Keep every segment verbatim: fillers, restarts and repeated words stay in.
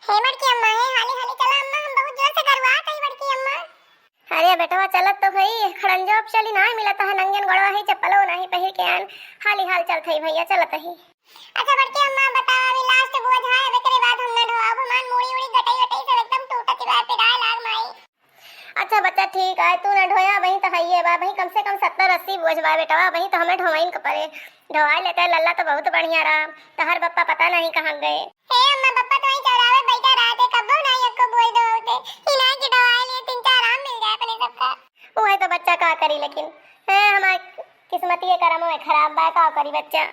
हे बड़की अम्मा, हे हाली हाली चला अम्मा, हम बहुत जोर से गरुआत हई बड़की अम्मा। अरे बेटवा, चलत तो हई, खड़ंजो अब चली नाहीं मिलत है, नंगेन गोड़वा है, चप्पलो नाहीं पहिर के आन, हाली हाल चलत हई भइया, चलत हई। अच्छा बड़की अम्मा, बतावा, अभी last बोझ है, अब एकरे बाद हम न ढोआब, हमार मूड़ी उड़ी गटई वटई सब एकदम टूटत बा, पिराए लाग माई। अच्छा बच्चा, ठीक है, तू न ढोया, वहीं तो हइये बा, वहीं कम से कम सत्तर अस्सी बोझ बा बेटवा, वहीं तो हमें ढोवाइन के परे। ढोवाई लेते लल्ला तो बहुत बढ़िया रहा, तहर बप्पा पता नहीं कहाँ गए। हे अम्मा, बप्पा तो वहीं चौराहे बैठा रहते, कब्बो नहीं एको बोझ ढोते। इनाई के ढोवाई लिए तीन चार आम मिल जाए अपने सबका। वही तो बच्चा का करी, लेकिन है हमार किस्मतिये करम में खराब बा, का करी बच्चा।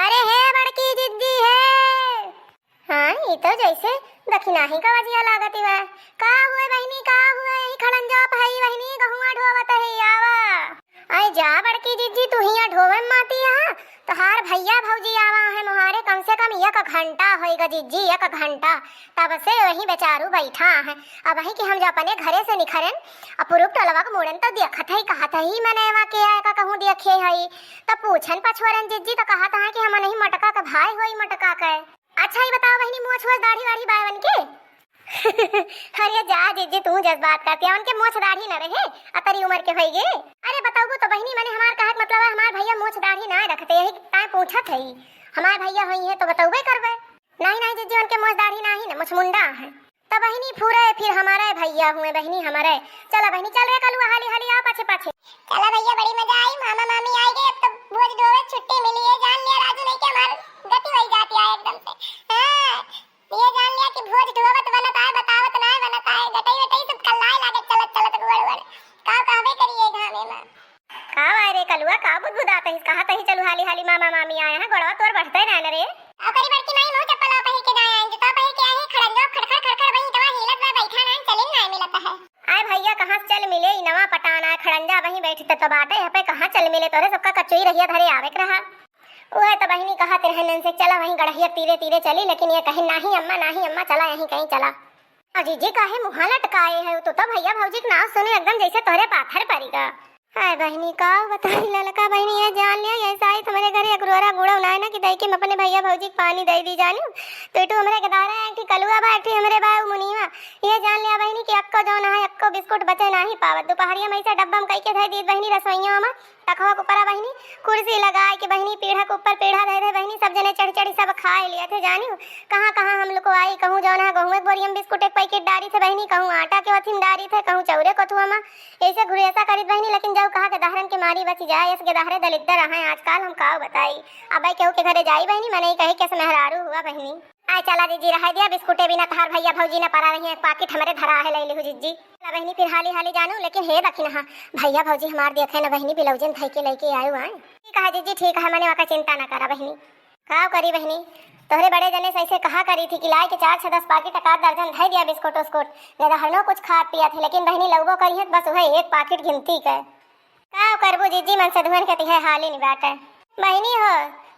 अरे हे बड़की जिज्जी हे। हाँ, ई तो जैसे दखिनाही का वजिया लागत बा। का हुए बहिनी, का हुए? यही खड़ंजा पहई बहिनी, गहुआ ढोवत है, आवा। अरे जा बड़की जिज्जी, तू हिया ढोवे माती हा। तोहार भइया भौजी आवा है मोहारे, कम से कम एक घंटा होइगा जिज्जी, एक घंटा। तब से वही बेचारू बैठा है। अब वही कि हम जो अपने घरे से निखरन, अपुरूप टोलवा के मुड़न तो देखत है, कहत है, "ई मनवा के आए का कहूँ देखे है।" तब पूछन पछोरन जिज्जी तो कहत है कि हम नहीं मोटका के भाई होई, मोटका के। अच्छा, ई बताओ बहिनी, मोछ वोछ दाढ़ी वाढ़ी बाय उनके? अरे जा जिज्जी, तू जस बात करती है, उनके मोछ दाढ़ी न रहे, अतरी उम्र के होइगे। अरे बताओ तो बहिनी, मने हमार कहत मतलब है, हमार भइया मोछ दाढ़ी ना रखते, यही ताय पूछत है। हमार भइया होई है तो बताओबे करबे। नहीं, नहीं जिज्जी, उनके मोछ दाढ़ी नाही न, मोछ मुंडा है। तब बहिनी फुरे फिर हमारे भइया हुए, बहिनी हमारे। चला बहिनी, चल रे कलुआ, हाली हाली आओ पाछे पाछे। चला भइया, बड़ी मजा आई, मामा मामी आई गए, अब तो भोज ढोवे छुट्टी मिली है। जान लिया राजू नहीं कि हमार गति वही जाती है एकदम से। हाँ, ये जान लिया कि भोज ढोवत बनत आए, बतावत ना बनत आए, गटई वटई सब कल्लाए लागे चलत चलत गोड़ वड़। का कहबे करिए घामे में। का वाय रे कलुआ, का बुदबुदात हिस? कहा तही चलू हाली हाली, मामा मामी आए हैं, गोड़वा तोर बढ़ते ना न रे। ओकरी बड़की माई मुँह चप्पल पहिर के ना आए, जूता पहिर के आए हैं, खड़ंजो खड़खड़ खड़खड़ वहीं तवा हिलत बा, बैठा ना, चले ना मिलत है। आए भइया, कहाँ से चल मिले, ई नवा पटान आए, खड़ंजा वहीं बैठते तो बाटे, यहाँ पे कहाँ चल मिले, तोरे सबका कचुई रहिया धरे आवे के रहा। उहे तो बहिनी कहत रहन से, चला वहीं गड़हिया तीरे तीरे चली, लेकिन ये कहीं, "नाही अम्मा, नाही अम्मा, चला यहीं कहीं चला।" अजी जी, काहे मुँह लटकाए है? तू तो भइया भौजी के नाव सुने एकदम जैसे तोहरे पाथर परी गा। हाय बहिनी, का बताई ललका बहिनी, ये जान लिया, ये साइत हमरे घरे एक रोरा गुड़ो ना है ना कि दई के हम अपने भइया भौजी के पानी दे दी जानियो। तो इटू हमरे के दारा है, एक ठी कलुआ बा, एक ठी हमरे बा, उ मुनीवा। ये जान लिया बहिनी कि अक्को जौन है, अक्को बिस्कुट बचे नाही पावत। दुपहरिया में ऐसे डब्बा में कई के धई दीत बहिनी रसोइया में, तखवा के ऊपरा बहिनी, कुर्सी लगाए के बहिनी, पीढ़ा के ऊपर पीढ़ा धरे धरे बहिनी, सब जने चढ़ चढ़ सब खाए लिया थे जानियो। कहाँ कहाँ हम लोग को आई, कहूँ जौन है, गहुँए के बोरिया में बिस्कुट एक पैकेट डारी थे बहिनी, कहूँ आटा के वथी में डारी थे, कहूँ चौरे कोथुआ में। ऐसे घुरेसा करित बहिनी, लेकिन जब कहा के दहरन के मारी बची जाए, ऐसे के दहरे दलिद्दर हैं आजकल, हम काव बताई। अब केहू के घरे जाई बहिनी, मने कहे के मेहरारू हुआ बहिनी। आय चला दीदी, रहे दिया, बिस्कुटे बिना तहार भइया भौजी न परा रही, एक पाकिट हमरे धरा है, ले लिहु जिज्जी। चला बहिनी, फिर हाली हाली जानू, लेकिन हे दखिनहा, भइया भौजी हमार देखे न बहिनी, ब्लाउजे में धई के लेके आयु आए। ठीक है जिज्जी, ठीक है, मने ओका चिंता न करा बहिनी। का करी बहिनी, तोहरे बड़े जने से ऐसे कहा करी थी कि लाई के चार छह दस पाकिट का दर्जन धई दिया बिस्कुट उस्कुट, नहीं तो हरनो कुछ खात पिया थे, लेकिन बहिनी लउबो करी है, बस वह एक पाकिट गिनती के। का करबू जिज्जी, मनसेधुअन के तिहे हाली नि बाटे। बहिनी हो,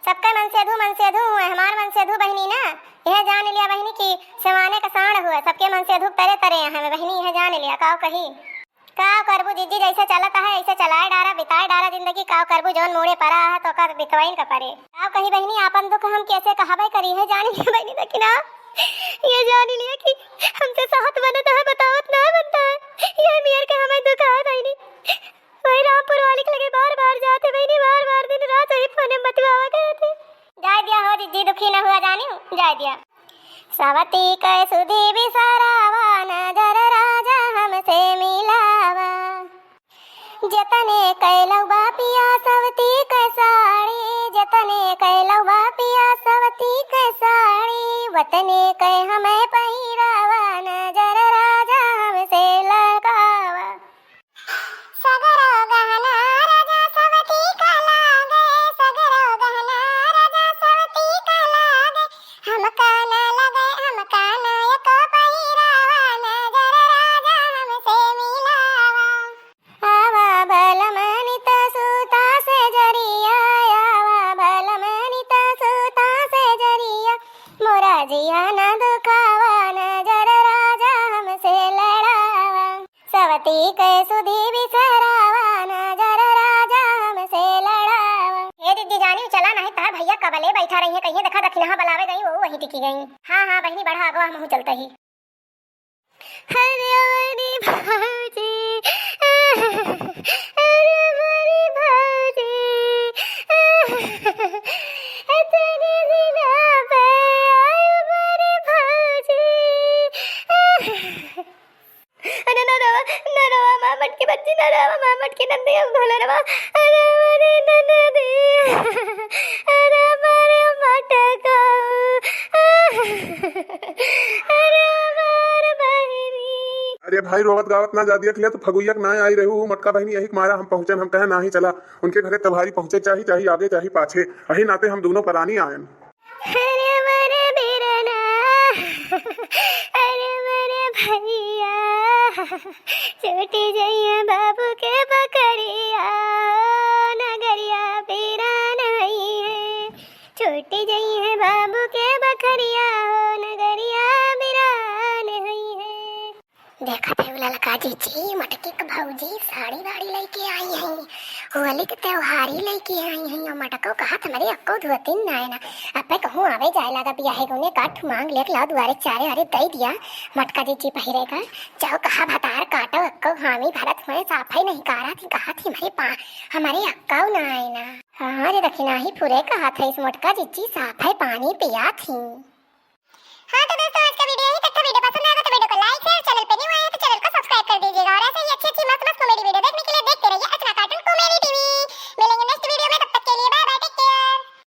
सबके मनसेधु मनसेधु हुए, हमार मनसेधु बहिनी ना, यह जान लिया बहिनी कि सेवाने का साँड़ हुए, सबके मनसेधु तरे तरे हैं बहिनी, यह जान लिया, का कही। का करबू जिज्जी, जैसे चलत है ऐसे चलाए डारा, बिताए डारा जिंदगी, का करबू, जौन मूड़े परा है तो का बितवाइन का परे। का कही बहिनी, आपन दुख हम कैसे कहबे करी है, जान लिया बहिनी, देखी ना, ये जान लिया कि हमसे सहत बनता है, बतावत ना बनता है, ये मेर के हमें दुख है बहिनी। वही रामपुर वाली के लगे बार बार जाते बहिनी, बार बार दिन रात वही फोने में बतुआवा करते। जाय दिया हो जिज्जी, दुखी न हुआ जानियो, जाय दिया। सवती कै सुधि बिसरावा, नजर राजा हमसे मिलावा। जतने कैलौ बा पिया सवती कै साड़ी, जतने कैलौ बा पिया सवती कै साड़ी, वतने कै हमें पहिरावा, नजर राजा हमसे लगावा। सगरो गहना राजा सवती का लागे, सगरो गहना राजा सवती का लागे, हमका ना लगे, हमका ना एको पहिरावा, नजर राजा हमसे मिलावा। आवा बलम नित सूता से जरिया, आवा बलम नित सूता से जरिया, मोरा जिया ना दुखावा, नजर राजा हमसे लड़ावा। सवती कै सुधि बिसरावा, नजर राजा हमसे लड़ावा। ए दीदी जानी, चला नहीं तहार भइया कबले बैठा रही है, कहिए देखा दखिनहा बलावे गई, वो नहीं टिकी गई। हाँ, हाँ, बहिनी, बढ़ा अगवा, हमहू चलता ही। अरे हमारी भौजी, अरे हमारी भौजी, तेरे दिला पे आई हमारी भौजी। अरे ना रोवा, ना रोवा, माँ मटकी बच्ची, ना रोवा, माँ मटकी नंदी, हम भोला रोवा। अरे हमारी नंदी, अरे हमारे मटका, अरे हमार बहिनी। अरे भाई, रोवत गावत ना जादिया खिला, तू फगुइया के ना आई रहू, मटका बहिनी, यही के मारा हम पहुँचन, हम कहे नाही चला, उनके घरे तोहारी पहुँचे चाही, चाही आगे चाही पाछे, यही नाते हम दोनों परानी आयन। अरे मोरे बिरना, अरे मोरे भैया, छूटी जइहे बाबू के बकरिया, नगरिया बिरान होइहे। छूटी जइहे बाबू के बकरिया, नगरिया बिरान होइहे। देखत है उ ललका जीजी, मटकी के भौजी साड़ी वाड़ी लइके आई हैं, होली के त्योहारी लइके आई हैं। और मटको कहत हमरे अक्को धोतिन ना है ना, अबे कहूँ आवे जाए लगा बियाहे गुने काठ मांग लेके लाओ दुआरे चारे वारे दई दिया, मटका जीजी पहिरे का। चाहो कहा भतार काटो, अक्को हामी भरत हुए साफे नहीं कारा थी, कहा थी हमरे पा-, हमरे अक्को ना है ना। हाँ रे दखिना ही फुरे कहा था इस मोटका जीजी साफे पानी पिया थी। हाँ तो दोस्तों, आज का